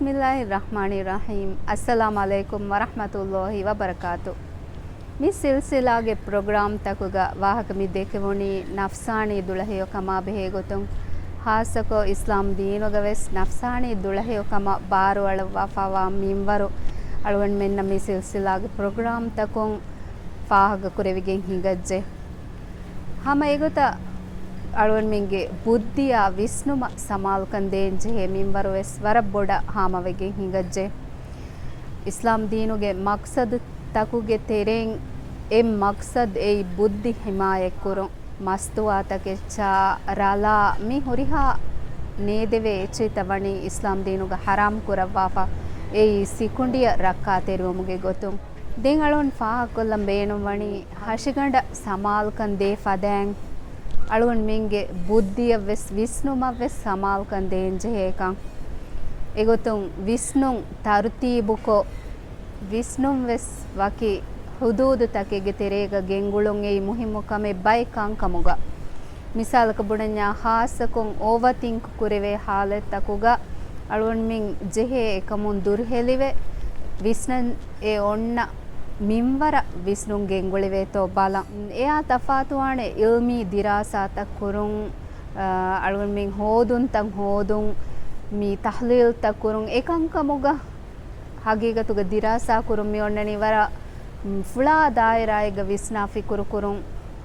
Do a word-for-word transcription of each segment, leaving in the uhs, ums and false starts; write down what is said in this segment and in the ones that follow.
ބިސްމިއްލާހި ރަޙްމާނި ރަޙީމް. އައްސަލާމް ޢަލައިކުމް ވަރަޙްމަތުﷲި ވަބަރަކާތު. މި ސިލްސިލާގެ ޕްރޮގްރާމްތަކުގަ ވާހަކަ މި ދެކެވުނީ ނަފްސާނީ ދުޅަހެޔޮކަމާ ބެހޭ ގޮތުން، ޚާއްޞަކޮށް އިސްލާމް ދީނުގަ ވެސް ނަފްސާނީ ދުޅަހެޔޮކަމަށް ބާރުއަޅައްވާފަވާ މިންވަރު އަޅުގަނޑުމެންނަށް މި ސިލްސިލާގެ ޕްރޮގްރާމްތަކުން ފާހަގަކުރެވިގެން ހިނގައްޖެ. ހަމަ އެގޮތަށް އަޅުގަނޑުމެންގެ ބުއްދިއާ ވިސްނުމަށް ސަމާލުކަން ދޭންޖެހޭ މިންވަރު ވެސް ވަރަށް ބޮޑަށް ހާމަވެގެން ހިނގައްޖެ. އިސްލާމް ދީނުގެ މަޤްޞަދުތަކުގެ ތެރެއިން އެއް މަޤްޞަދު އެއީ ބުއްދި ހިމާޔަތްކުރުން. މަސްތުވާތަކެއްޗާ، ރަލާ، މި ހުރިހާ ނޭދެވޭ އެއްޗެތައް ވަނީ އިސްލާމް ދީނުގަ ޙަރާމް ކުރައްވާފަ، އެއީ ސިކުނޑިއަށް ރައްކާތެރިވުމުގެ ގޮތުން. ދެން އަޅުން ފާހަގަކޮށްލަން ބޭނުންވަނީ ހަށިގަނޑަށް ސަމާލުކަން ދޭ ފަދައިން، އަޅުންމެންގެ ބުއްދިއަށްވެސް ވިސްނުމަށްވެސް ސަމާލުކަން ދޭންޖެހޭކަން. އެގޮތުން ވިސްނުން ތަރުތީބުކޮށް، ވިސްނުންވެސް ވަކި ޙުދޫދުތަކެއްގެ ތެރޭގަ ގެންގުޅުން އެއީ މުހިއްމު ކަމެއް ބައެއް ކަންކަމުގަ. މިސާލަކަށް ބުނަންޏާ، ޚާއްޞަކޮށް އޯވަތިންކް ކުރެވޭ ޙާލަތްތަކުގަ އަޅުގަނޑުމެން ޖެހޭ އެކަމުން ދުރުހެލިވެ، ވިސްނަން އެ އޮންނަ މިންވަރަށް ވިސްނުން ގެންގުޅެވޭތޯ ބަލަން. އެއާ ތަފާތުވާނެ އިލްމީ ދިރާސާތައް ކުރުން، އަ، އަޅުގަނޑުމެން ހޯދުންތައް ހޯދުން، މި ތަޙްލީލްތައް ކުރުން، އެކަންކަމުގަ ޙަޤީޤަތުގަ ދިރާސާ ކުރުން މި އޮންނަނީ ވަރަށް، މް، ފުޅާ ދާއިރާއެއްގަ ވިސްނާ ފިކުރު ކުރުން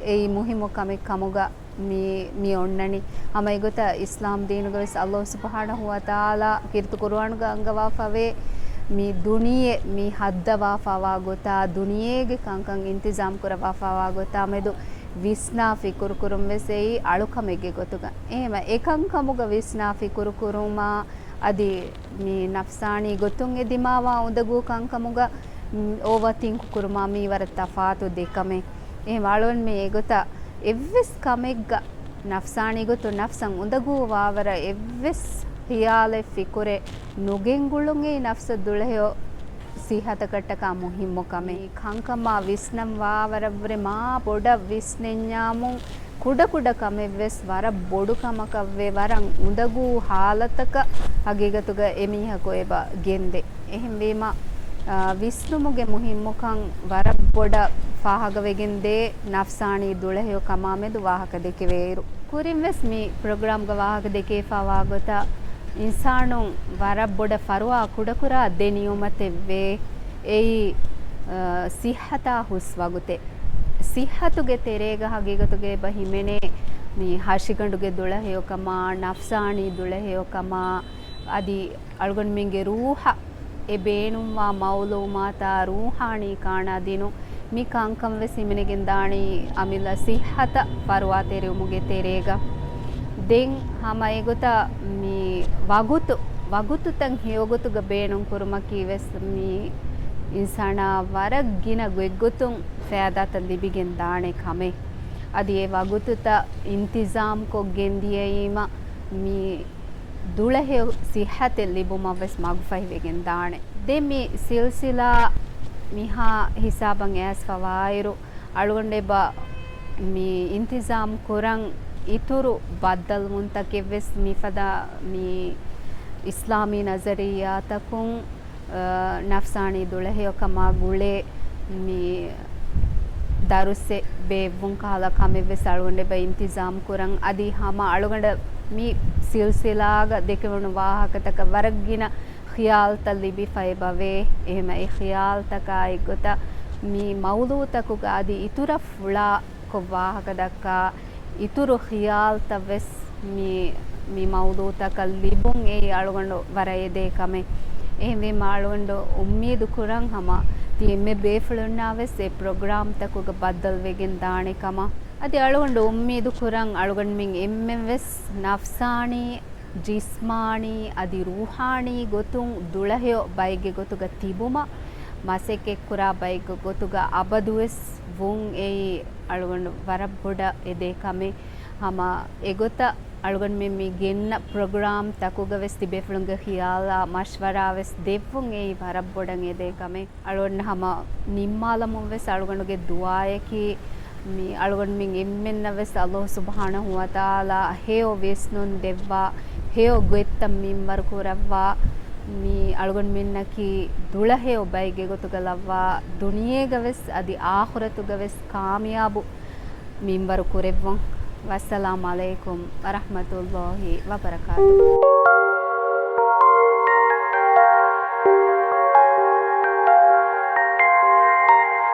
އެއީ މުހިއްމު ކަމެއް ކަމުގަ މި، މި އޮންނަނީ. ހަމަ އެގޮތަށް އިސްލާމް ދީނުގަ ވެސް ﷲ ސުބްޙާނަހޫ ވަތަޢާލާ ކީރިތި ޤުރުއާނުގަ އަންގަވާފަވޭ، މި ދުނިޔެ މި ހައްދަވާފަވާ ގޮތާ، ދުނިޔޭގެ ކަންކަން އިންތިޒާމް ކުރައްވާފަވާ ގޮތާ މެދު ވިސްނާ ފިކުރު ކުރުން ވެސް އެއީ އަޅުކަމެއްގެ ގޮތުގަ. އެހެމަ އެކަންކަމުގަ ވިސްނާ ފިކުރު ކުރުމާ، އަދި މި ނަފްސާނީ ގޮތުން އެ ދިމާވާ އުނދަގޫ ކަންކަމުގަ، މް، އޯވަތިންކް ކުރުމާ މީ ވަރަށް ތަފާތު ދެ ކަމެއް. އެހެން އަޅުން މި އެގޮތަށް އެއްވެސް ކަމެއްގަ ނަފްސާނީ ގޮތުން ނަފްސަށް އުނދަގޫ ވާވަރަށް އެއްވެސް ޚިޔާލެއް ފިކުރެއް ނުގެންގުޅުން އެއީ ނަފްސަށް ދުޅަހެޔޮ ސިއްހަތަކަށްޓަކާ މުހިއްމު ކަމެއް. ކަންކަމާ ވިސްނަން ވާވަރަށްވުރެ މާ ބޮޑަށް ވިސްނެންޏާމުން ކުޑަކުޑަ ކަމެއްވެސް ވަރަށް ބޮޑު ކަމަކަށްވެ، ވަރަށް އުނދަގޫ ހާލަތަކަށް ހަގީގަތުގަ އެމީހަކު އެބަ ގެންދޭ. އެހެންވީމަ، އާ، ވިސްނުމުގެ މުހިއްމުކަން ވަރަށް ބޮޑަށް ފާހަގަވެގެންދޭ ނަފްސާނީ ދުޅަހެޔޮ ކަމާމެދު ވާހަކަ ދެކެވޭއިރު. ކުރިންވެސް މި ޕްރޮގްރާމްގަ ވާހަކަ ދެކޭފާވާ ގޮތަށް އިންސާނުން ވަރަށް ބޮޑަށް ފަރުވާ ކުޑަކުރާ ދެ ނިޢުމަތެއްވޭ. އެއީ، އަ، ސިއްހަތާ ހުސް ވަގުތެއް. ސިއްހަތުގެ ތެރޭގަ ހަގީގަތުގަ އެބަ ހިމެނޭ މި ހަށިގަނޑުގެ ދުޅަހެޔޮކަމާ، ނަފްސާނީ ދުޅަހެޔޮކަމާ، އަދި އަޅުގަނޑުމެންގެ ރޫޙަށް އެ ބޭނުންވާ މައުލޫމާތާ ރޫޙާނީ ކާނާ ދިނުން. މި ކަންކަން ވެސް ހިމެނިގެން ދާނީ އަމިއްލަ ސިއްހަތަށް ފަރުވާތެރިވުމުގެ ތެރޭގަ. ދެން ހަމަ އެގޮތަށް މި ވަގުތު، ވަގުތުތައް ހެޔޮގޮތުގަ ބޭނުން ކުރުމަކީ ވެސް މި އިންސާނާ ވަރަށް ގިނަ ގޮތްގޮތުން ފައިދާތައް ލިބިގެން ދާނެ ކަމެއް. އަދި އެ ވަގުތުތައް އިންތިޒާމްކޮށްގެން ދިޔައީމަ މި ދުޅަހެޔޮ ސިއްހަތެއް ލިބުމަށް ވެސް މަގުފަހިވެގެން ދާނެ. ދެން މި ސިލްސިލާ މިހާ ހިސާބަށް އައިސްފަވާއިރު، އަޅުގަނޑު އެބަ މި އިންތިޒާމް ކުރަން އިތުރު ބައްދަލުވުންތަކެއް ވެސް މިފަދަ މި އިސްލާމީ ނަޒަރިއްޔާތަކުން، އަ، ނަފްސާނީ ދުޅަހެޔޮކަމާ ގުޅޭ މި ދަރުސެއް ބޭއްވުން ކަހަލަ ކަމެއް ވެސް އަޅުގަނޑު އެބަ އިންތިޒާމް ކުރަން. އަދި ހަމަ އަޅުގަނޑަށް މި ސިލްސިލާގަ ދެކެވުނު ވާހަކަތަކަށް ވަރަށް ގިނަ ޚިޔާލްތައް ލިބިފަ އެބަވޭ. އެހެމަ އެ ޚިޔާލްތަކާ އެއްގޮތަށް މި މައުޟޫޢުތަކުގަ އަދި އިތުރަށް ފުޅާކޮށް ވާހަކަ ދައްކާ އިތުރު ޚިޔާލްތައް ވެސް މި، މި މައުޟޫޢުތަކަށް ލިބުން އެއީ އަޅުގަނޑު ވަރަށް އެދޭ ކަމެއް. އެހެންވީމަ އަޅުގަނޑު އުއްމީދު ކުރަން ހަމަ ތި އެންމެ ބޭފުޅުންނާ ވެސް އެ ޕްރޮގްރާމްތަކުގަ ބައްދަލުވެގެން ދާނެ ކަމަށް. އަދި އަޅުގަނޑު އުއްމީދު ކުރަން އަޅުގަނޑުމެން އެންމެން ވެސް ނަފްސާނީ، ޖިސްމާނީ އަދި ރޫޙާނީ ގޮތުން ދުޅަހެޔޮ ބައެއްގެ ގޮތުގަ ތިބުމަށް، މަސައްކަތްކުރާ ބައެއްގެ ގޮތުގަ އަބަދުވެސް ވުން އެއީ އަޅުގަނޑު ވަރަށް ބޮޑަށް އެދޭ ކަމެއް. ހަމަ އެގޮތަށް އަޅުގަނޑުމެން މި ގެންނަ ޕްރޮގްރާމް ތަކުގަ ވެސް ތިބޭފުޅުންގެ ޚިޔާލާ މަޝްވަރާ ވެސް ދެއްވުން އެއީ ވަރަށް ބޮޑަށް އެދޭ ކަމެއް. އަޅުގަނޑު ހަމަ ނިންމާލަމުން ވެސް އަޅުގަނޑުގެ ދުޢާއަކީ މި އަޅުގަނޑުމެން އެންމެންނަށް ވެސް ﷲ ސުބްޙާނަހޫ ވަތަޢާލާ ހެޔޮ ވިސްނުން ދެއްވާ، ހެޔޮ ގޮތްތައް މިންވަރު ކުރައްވާ، މި އަޅުގަނޑުމެންނަކީ ދުޅަހެޔޮ ބައެއްގެ ގޮތުގަ ލައްވާ ދުނިޔޭގަވެސް އަދި އާޚިރަތުގަވެސް ކާމިޔާބު މިންވަރު ކުރެއްވުން. ވައްސަލާމް ޢަލައިކުމް ވަރަޙްމަތުﷲ ވަބަރަކާތުހު.